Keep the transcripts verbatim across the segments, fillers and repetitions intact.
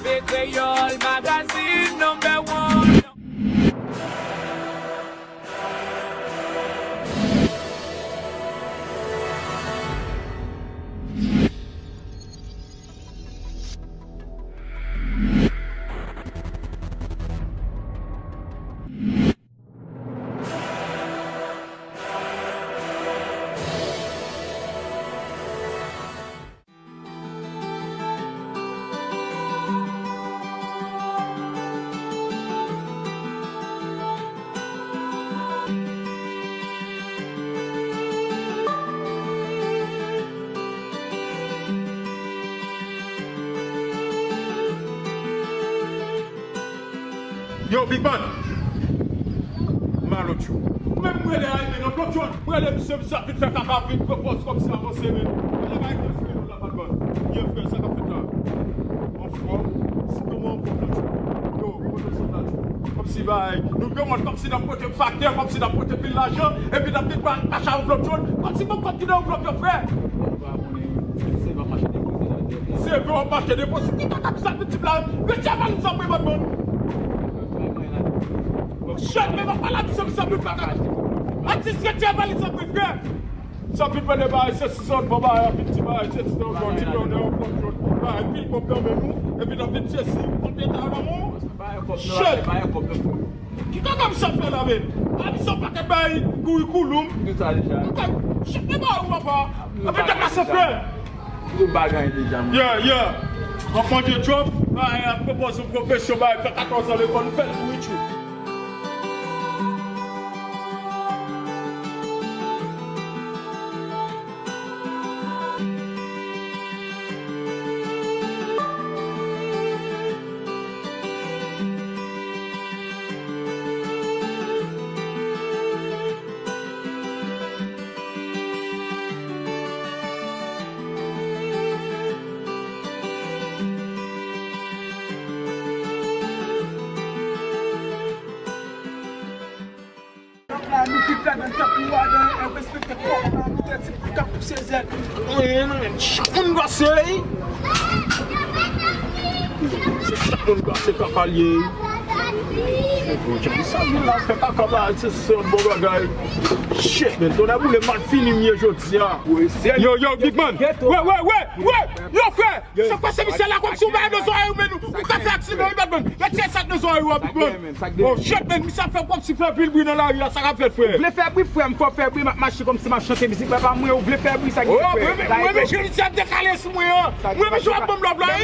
Kreyòl Magazine number one. Yo, Big Man! Malotyo. Mwen, mwen rele a, men nan Flotyon. Mwen rele misye, misye ap vin fè kaka, vin pran pòz kòmsi avanse, men. Mwen rele a, men nan Flotyon. Yo, frè, sa k ap fèt la? Anfòm? Si kòman anfòm, Flotyon? Yo, kote w sot la, Tyon? Kòmsi bay, nou gen mòd kòmsi n ap pote faktè, kòmsi n ap pote pil lajan, epi n ap vin pa, pa chache anvlòp jòn, kòmsi bon kòb ki nan anvlòp yo, frè. Se vre w ap mache depoze. Ki kaka sa, pitit la? Retire valiz sa pou Batman. Jèn, men m ap pale a misye, misye ap vin fè kaka. Atis, retire valiz sa pou frè. Sa vin pale bagay, se si zòn, bon bagay, ap vin ti bagay, se si zòn, bon, ti bagay, on fòm jòn. Bagay, pil kòb nan men nou, epi n ap vin sezi, konbyen ta la, mon? Shit! Ki kaka misye ap fè la, men? A, misye yon pakèt bagay, kouri kouloum. Tout sa deja. Kaka, shit, men bagay ou, papa. Epi deplase, frè. Tout bagay deja, mwen. Yeah, yeah. M ap manje djòb, bagay, ap pwopoze yon pwofesyon, bagay, fè katòz an lekòl, nou fè l tou, wi, tchou. La, nou ki fè nan tanp nou adan, e respekte kòb la, nou te di pou ka pouse zèl. Wi, nou menm, chak moun pase, wi. Se chak moun pase kaka l ye. Bon, Djay, sa vin la fè kaka ba, se, se yon bon bagay. Shit, men, tonnè boule, mal fini m ye jodi a. Yo, yo, Big Man. Wè, wè, wè, wè. Yo, frè. Se kwa se misye la kòmsi ou bay nan zòrèy ou, men ou ka fè aksidan, wi, Batman. Retire sa k nan zòrèy ou a, Big Man. Oh, shit, man, misye ap fè kòmsi fè pil bri nan lari a, sa k ap fèt, frè? Ou vle fè bri, frè m, fò fè bri, m ap mache kòmsi m ap chante mizik, men pa mwen, ou vle fè bri, sa ki fè? Mwen menm jan li di ap dekale sou mwen an. Mwen menm jan w ap ban m lòv la, wi.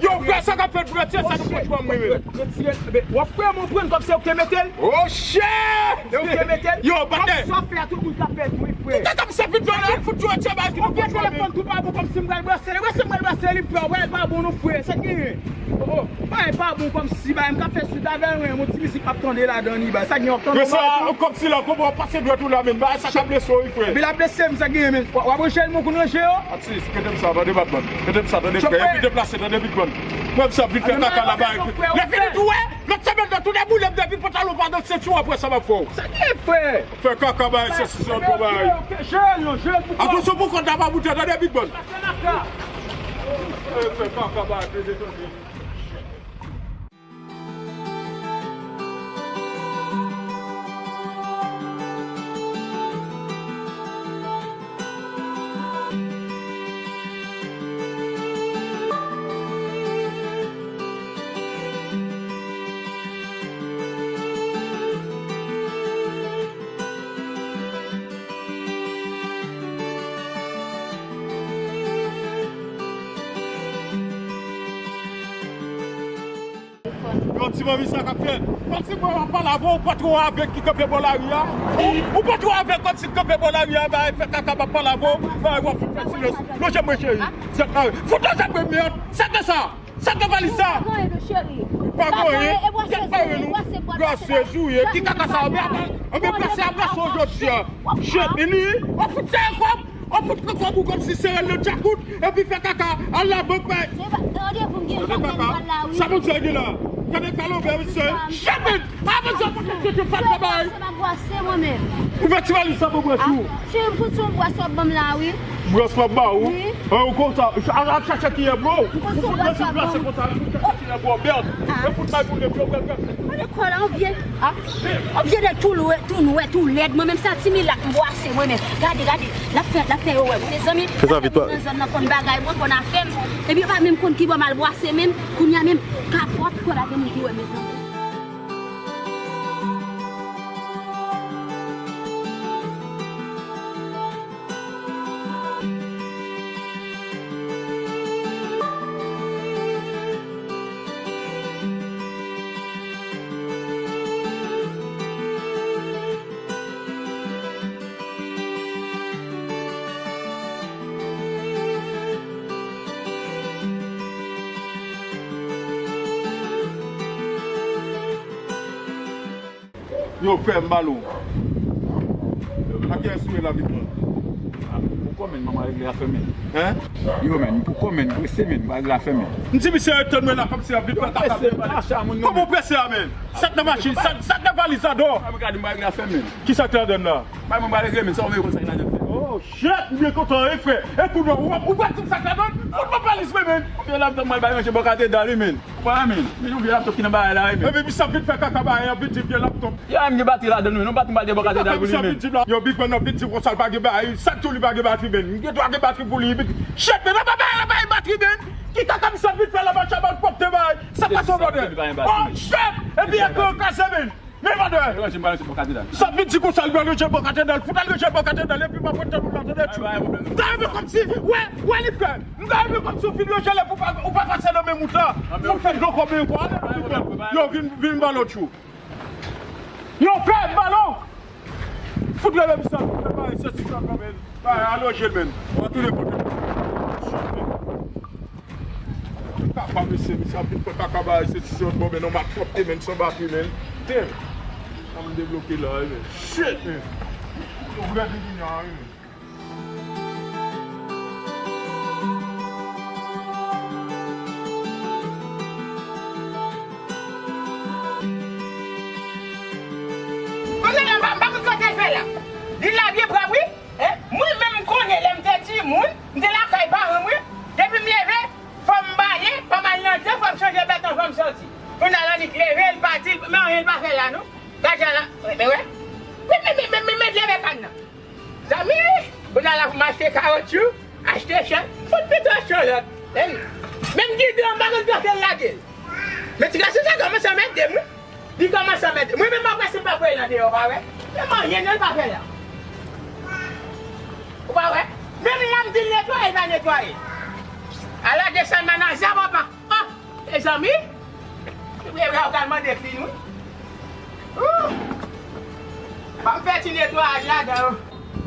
Yo, frè, sa k ap fèt, frè, retire sa nou pran mwen menm. Retire, w ap frè m, ou pran kòmsi ou te mete l? Oh, shit! E ou te mete l? Yo, batè. Sa fè a tout moun ka fè tou, wi, frè. Tout ap sa vit la, fout yo retire bagay ki nou fout yo. Telefòn tout pa bon kòmsi m pral brase li. Wè si m pral brase li, frè, wè l pa bon non, frè. Sa k genyen? Oh, oh. Bagay pa bon kòmsi, bagay m ka fè sou tavan, wi, yon ti mizik m ap tande ladan li, bagay. Sa k gen w ap tande? Men sa, kòmsi la, kòman w ap pase dwèt ou la, men bagay sa ka blese w, wi, frè. Epi l ap blese m, sa k genyen, men. W ap ranje l, men w konn ranje yo? Atis, kete m sa, tande Batman. Kete m sa, tande frè. Epi deplase, tande Big Man. Mwen m sa vin fè kaka la, bagay. Lè fini tou, wè. Lòt semèn nan, tounen boule m depi pantalon pa nan senti w, apre sa m ap fè w. Sa gen, frè? Fè kaka bay, se si zòn bon bay. Atò, se pou kont la pa moute, tande Big Man. Fè kaka bay, peze tande. Yon ti manmi sa k ap fè. Pati mwen w ap pale avè w, ou pa tro avèg ki kanpe bò lari a. Ou, ou pa tro avèg kòmsi k kanpe bò lari a, bay fè kaka m ap pale avè w, bay w ap fè silans. Lonje mwen cheri. Zèt la. Fout lonje mwen mèd. Sa k gen sa? Sa k gen valiz sa? Pa gen anyen, cheri. Pa gen anyen. Zèt pa gen nou. Grasez ou ye. Ki kaka sa? Anben, anben, anben, plase a plase w jodi a. Shit, Nini. W ap fout sere kòb. W ap fout pran kòb ou kòmsi se rèl nan djakout, epi fè kaka, al labank bay. Se pa, randevou m gen jòdi a m pral la, wi. Sa moun sa gen la? Gade kalanbè, mesye. Shit, man! Avanse pou tèt yo fat la bay. Se pa bwase, mwen menm. Ouvè ti valiz sa pou bwase ou. Cheri, m fout se yon bwase w ap ban m la, wi. Bwès m ap ba ou. Wi. An, ou konsa. Al, al chache kiyè, bro. M konsa, ou bwès m ap ba ou. Ou chache konsa, ou chache kiyè, bro. Mèd. Ah. E fout bay moun de bro, bro, bro. Gade kò la, on vye. Ah. On vye nèg tou lwe, tou nwè, tou lèd. Mwen menm se ti milak m bwase mwen menm. Gade, gade. L ap fè, l ap fè yo wè. Mezanmi, kisa Vitwa? Nan zòn nan konn bagay, mwen konn afè m. Epi yo pa menm konn kibò m al bwase menm. Kounye a menm, kapòt, kò la gen moun ki wè, mezanmi. Yo, frè m, ballon. A kiyès ou ye la, Vitwa? Ah, pou kò, menn, manman regle afè, menn. Hein? Yo, menn, pou kò, menn, prese, menn, ba regle afè, menn. M di misye ret tann mwen la kòmsi ap vin fè kaka, menn. Kòman w prese a, menn? Sa k nan machin, sa, sa k nan valiz la, dò? Ah, gade, m ba regle afè, menn. Kisa k ladann la? Bay mwen ba regle, menn, sa w vle konn sa k ladann, frè. Oh, shit, m byen kontan, wi, frè. E kou dò, ou, ou pral di m sa k ladann? Fout mwen valiz mwen, menn. Konbyen laptòp mwen al bay ranje bò katedral, wi, menn. Ou pa wè, menn? Men yon vye laptòp ki nan bagay la, wi, menn. Epi misye ap vin fè kaka bagay, ap vin di vye laptòp. Yo, a, m gen batri ladan, wi. Non, batri m pral gen bò katedral pou li, menn. Yo, Big Man ap vin di konsa l pa gen bagay. Sa k di w li pa gen batri, menn? Li gen dwa gen batri pou li, menn. Shit, menn, apa bagay la pa gen batri, menn? Ki kaka misye ap vin fè la, machabal pwòpte bagay? Sa k pase, bòdèl? Oh, shit! Epi ekran an kraze, menn. Men, bòdèl! Yo, m pral ranje bò katedral. Sa k vin di konsa, li pral ranje bò katedral. Fout al ranje bò katedral, epi m ap ret tann ou la, tande, tchou. M ta renmen kòmsi, wè, wè li fè. M ta renmen kòmsi w fin ranje l epi ou pa, ou pa pase nan menm wout la. Fout fè dlo kòb men yo ale. Yo, vin, vin ba lòt yo. Yo, fè ballon! Fout rele misye, fout fè bagay, se ti jan kòmèl. Bagay, alonje l, menn. W a tounen pote. Kaka, mesye, misye ap vin fè kaka bagay, se ti jan kòmèl, non, m ap fòpte, menn, san batri, menn. Damn! Sa m debloke la, wi, menn. Shit, menn! Yo, vrè vini la, wi, menn. Kote la, m pa, m pa konn kote l fè la. Li la byen pwòp, wi. Hein? Mwen menm, m konnen lè m te timoun, m te lakay paran mwen. Depi m leve, fò m baye, fò m al nan dlo, fò m chanje bèt anvan m sòti. Kounye a la, li leve, l pati, men anyen l pa fè la, non. Gade la, men wè. Men, men, men, men, men, men, men, men, men, men, Zanmi, kounye a la pou m achte kawotchou, achte chèn, fout pito achte yon lòt. Men, menm gidan an pa konn kote l lage l. Men ti gason sa kòmanse anmède m, wi. Li kòmanse anmède m. Mwen menm m ap wè si m pa voye l andeyò, w pa wè. Men manyen non l pa fè la. Ou pa wè? Menm lè m di l netwaye, l pa netwaye. Ala desann manaza, papa. Ah! Mezanmi, ou pral mande klin, wi. Ooh! Ban m fè ti netwayaj ladan yo.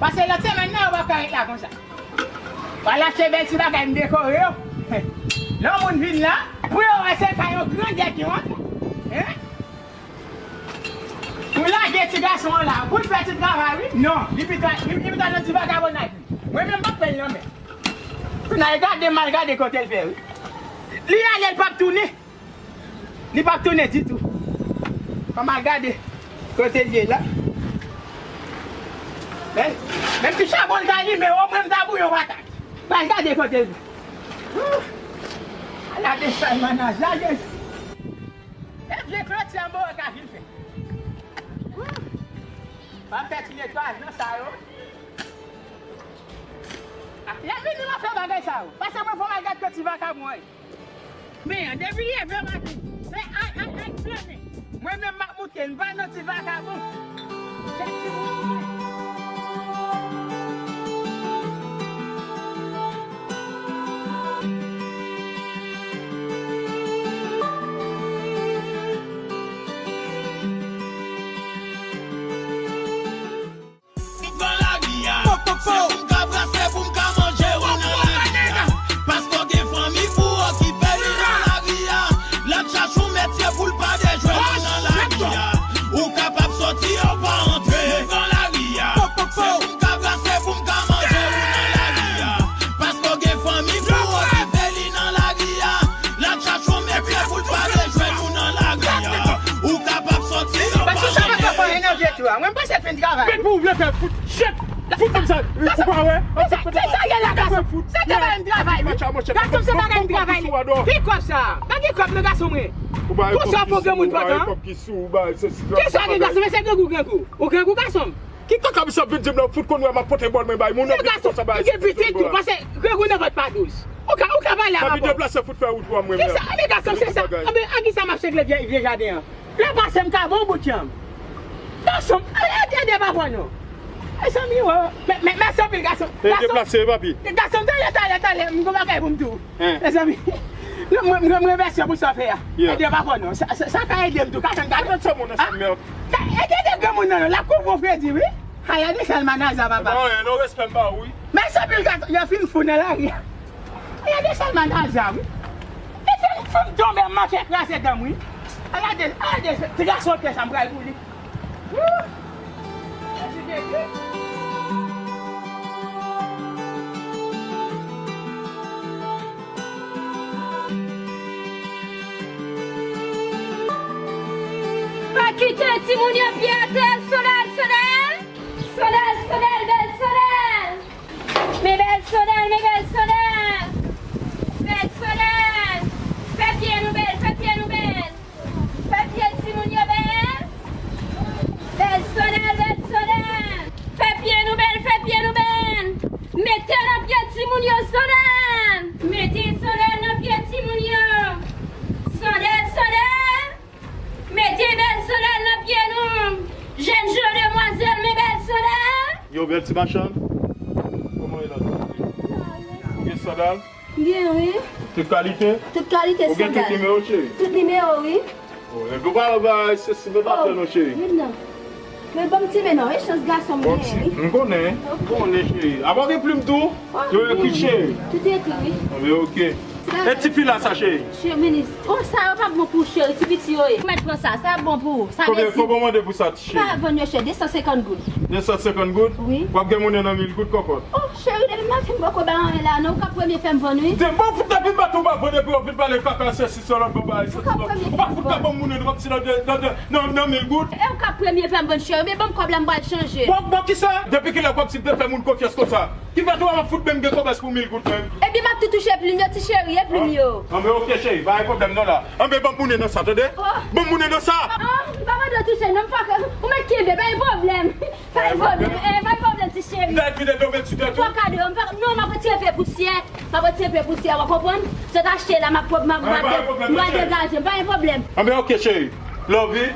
Paske lòt semèn nan, yo p ap ka ret la konsa. Pral achte bèl ti bagay, m dekore yo. Lè yon moun vin la, pou yo wè se pa yon grandèt yo, hein? Hein? Pou lage ti gason an la, pou l fè ti travay, wi. Non, li pito, li, li pito nan ti vagabonnaj li. Mwen menm, m p ap pè l nan men. Kounye a, gade, m al gade kote l fè, wi. Li ale, l p ap tounen. Li p ap tounen ditou. Fò m al gade kote l ye la. Men, menm si chabon l ta limen, omwen m ta bouyi yon patat. M al gade kote l ye. Ooh! Ala desann mannaj la, Jezi. E vye kloti anba w ka vin fè. Ooh! Pa fè ti netwayaj nan sa yo. Ah, lè vini, m ap fè bagay sa yo. Pase mwen fò m al gad kot ti vakabon an ye. Men, depi leve maten, se ay, ay, ay, flannen. Mwen menm, m ap moute, m pa nan ti vakabon. Se ti moun mwen. M pran lari a, se pou m ka brase, pou m ka manje, ou nan lari a. Paske w gen fanmi pou w okipe, li nan lari a. L ap chache yon metye pou l pa dejwe, ou nan lari a. Ou kapab soti, ou pa antre, ou pran lari a. Se pou m ka brase, pou m ka manje, ou nan lari a. Paske w gen fanmi pou w okipe, li nan lari a. L ap chache yon metye pou l pa dejwe, ou nan lari a. Ou kapab soti, ou pa antre. Mwen, m panse l fin travay. Men pou ou vle fè fout shit. Fout kòb sa. Ou pa wè? Kisa, kisa gen la, gason? Se te bagay m travay, wi. Gason, se bagay m travay, li. Ki kòb sa? Pa gen kòb nan, gason mwen. Konsa w fè granmoun pantan. Kisa gen, gason? Men se grangou, grangou. Ou grangou, gason m. Ki kaka misye ap vin di m la, ou fout konn wè m ap pote bòl mwen bay moun, epi konsa bay. Li gen pitit tou, paske grangou nan vant pa dous. Ou ka, ou ka pale a papa. Deplase, fout fè wout pou mwen. Kisa? Anben, gason, se sa. Anben, a kisa m ap sengle vye, vye jaden an? Lè pase m ka ba w bout janm. Gason, ede, ede papa non. Mezanmi, o. Mèsi anpil, gason. E deplase, papi. Gason, talè, talè, talè, m gon bagay pou m di w. Mezanmi, mwen, mwen, mwen remèsye w pou sa w fè a. Ede papa non. Sa, sa, sa ka ede m tou. Ka tann, ka tann. Ede, ede granmoun nan non. L ap kouvri w fredi, wi. Aya de sal manaza, papa. Non, non, respè m ba ou, wi. Mèsi anpil, gason. Yo fin fou nan lari a. Aya de sal manaza, wi. E fè m, fè m tonbe, m manke kraze dan m, wi. Aya de, aya de, ti gason pye sa m pral pou li. Wou! Jezi Jezi. Pa kite timoun yo pye atè, Sonèl, Sonèl. Sonèl, Sonèl, bèl Sonèl. Men bèl Sonèl, men bèl Sonèl. Bèl Sonèl. Fè pye nou bèl, fè pye nou bèl. Fè pye timoun yo bèl. Bèl Sonèl, bèl Sonèl. Fè pye nou bèl, fè pye nou bèl. Mete nan pye timoun yo, Sonèl. Mete Sonèl nan pye timoun yo. Sonèl, Sonèl. Mete bèl Sonèl nan pye nou. Jèn jan demwazèl, men bèl Sonèl. Yo, bèl ti machann. Kòman e la? Ou gen sandal? Gen, wi. Tout kalite? Tout kalite sandal. Ou gen tout nimewo, cheri? Tout nimewo, wi. Oh, epi ou pa ba se si mwen pa fè non, cheri. Vin nan. Men ban m ti men non, e chans gason m genyen, wi. M konnen, m konnen, cheri. Apa w gen plim tou? Yo ekri, cheri. Tout ekri, wi. Anben, oke. E ti fi la sa, cheri? Cheri, minis. Oh, sa yo pa bon pou cheri, ti piti yo ye. Ou mèt pran sa, sa bon pou ou. Sa rezi. Konbyen, konbyen w mande pou sa, ti cheri? M pa vann yo chè, de san senkant goud. De san senkant goud? Wi. W ap gen monnen nan mil goud, kòkòt. Oh, cheri, depi maten m poko bay anyen la, non, ou ka premye fè m vann, wi. De, bon, fout depi maten ou pa vann, epi w ap vin pale kaka, sesi, sela, lòt bagay, sesi, lòt. Ou ka premye fè m vann. Ou pa fout ka ban m monnen, nou p ap ti nan, nan, nan, nan mil goud. E ou ka premye fè m vann, cheri, men ban m kòb la, m pral chanje. Bon, bon, kisa? Depi kilè w kòmsi m te fè moun konfyans konsa? Ki fè tou w ap fout menm gen kòmès pou mil goud menm? Epi m ap tou touche plim yo, ti cheri, e plim yo. Anben, oke, cheri, pa gen pwoblèm non la. Anben, ban m monnen nan sa, tande? Oh. Ban m monnen nan sa. Ah, m pa mande w touche non, m pa, ou mèt kenbe, pa gen pwoblèm. Pa gen pwoblèm, eh, pa gen pwoblèm, ti cheri. M ta vide domèt sou tèt ou. Twa ka de, m pa, non, m ap retire pye pousyè. M ap retire pye pousyè, w konprann? Sa w t achte la, m ap, m ap, m ap degaje m, pa gen pwoblèm. Anben, oke, cheri. Love you.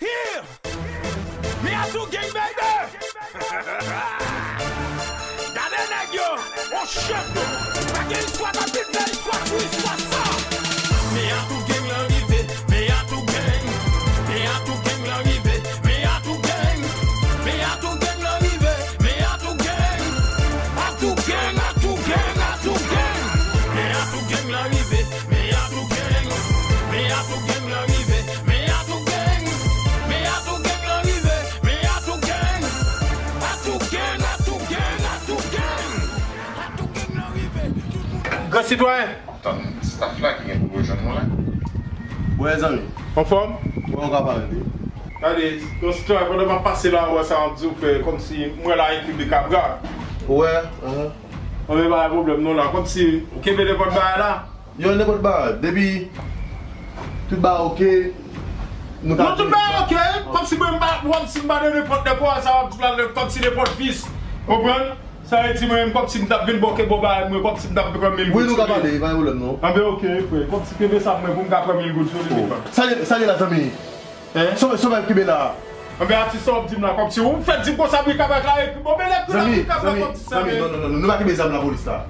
Yeah! Me a tou gang, baby! Gade nèg yo! Oh shit, nou! Pa gen istwa, pa gen istwa, pou istwa sa! Me a tou gang lan rive, me a tou gang. Me a tou gang lan rive, me a tou gang. Me a tou gang lan rive, me a tou gang. A tou gang, a tou gang, a tou gang. Me a tou gang lan rive, me a tou gang. Me a tou gang lan rive, me a tou gang. Me a tou gang lan rive, me a tou gang. A tou gang, a tou gang, a tou gang. A tou gang lan rive, tout moun. Gran sitwayen. Tann staff la ki gen pou rejwenn nou la. Wè, zanmi. Anfòm? Wè, ou ka pale, wi. Gade, yon sitwayen, pandan m ap pase la, wè sa m ap di w, frè, kòmsi m wè la enki de kabra. Wè, ahn. Anben, pa gen pwoblèm non la, kòmsi ou kenbe nenpòt bagay la. Yo, nenpòt bagay, depi tout bagay oke, nou ka. Non, tout bagay oke, kòmsi mwen m pa, kòmsi m pa de nenpòt, nenpòt, sa w ap di la, kòmsi nenpòt vis. Konprann? Sa vle di mwen menm kòmsi m t ap vin bòke bò bagay mwen, kòmsi m t ap pran mil goud sou li. Wi, nou ka pale, pa gen pwoblèm non. Anben, oke, frè. Kòmsi kenbe sa mwen pou m ka pran mil goud sou li. Oh. Sa ye, sa ye la, zanmi? Hein? Sa w, sa w kenbe la? Anben, atis, sa w ap di m la, kòmsi ou fèk di m konsa, wi, kabèt la, epi bon, men lè kou la, wi, kabèt, kòmsi sa, zanmi, men. Non, non, non, non, nou pa kenbe zam lapolis la.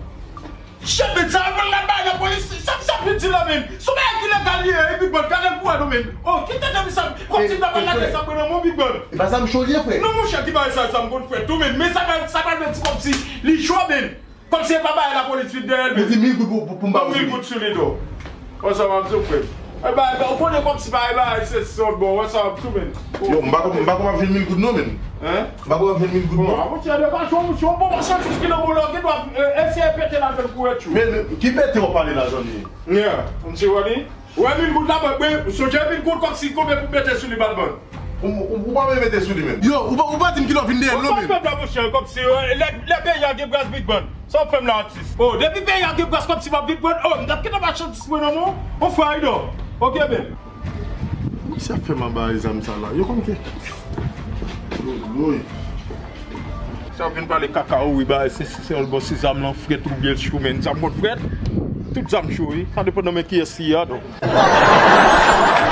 Shit, men sa yo pral bay lapolis, sa, sa piti la, men. Sou bagay ki legal li ye, epi bon, gade l pou wè non, men. Oh, ki tete misye, kòmsi l ta pral lage sa mwen nan mon big ball. E pa zam cho li ye, frè. Non, monchè, ki bagay sa, zam konn fè tou, men. Men sa pral, sa pral vle di kòmsi li cho, men. Kòmsi e pa bagay lapolis vin dèyè l, men. Ou di mil goud pou, pou, pou m ba ou sou li. Mil goud sou li, do. Bon, sa m ap di w, frè. E bay, ou konnen kòmsi bay, bay, se sòt bon, wè sa ap tou, men. Yo, m pa konn, m pa konn ap jwenn mil goud non, men. Hein? M pa konn ap jwenn mil goud non. Bon, avantiyè de pa jwenn, yon bon machandiz ki nan men w la, ou gen dwa, euh, eseye pete ladan l pou wè tjou. Men, ki pete w ap pale la, zanmi? Yeah, m ti wè li. Wè mil goud la, mwen, mwen, sonje mil goud kòmsi konbyen pou mete sou li, Badman? Ou, ou, ou pa vle mete sou li menm. Yo, ou pa, ou pa di m kilè w vin dèyè l non, men. Ou pa fè blan, monchè, kòmsi, euh, lè, lè peyi a gen bras, Big Ban. Sa w fè m la, atis? Oh, depi peyi a gen bras, kòmsi m ap vin pran, oh, m t ap kite machandiz mwen nan men w. On fwa, Ido. Ok, men. Kòmsi ap fè m anba zam sa la. Yo konn ke. Woy, woy. Sa vin pale kaka, wi, bay, se, se, se, bon, si zam lan frèt oubyen l cho, men zam konn frèt. Tout zam cho, wi. Sa depann nan men kiyès li ye a, donk.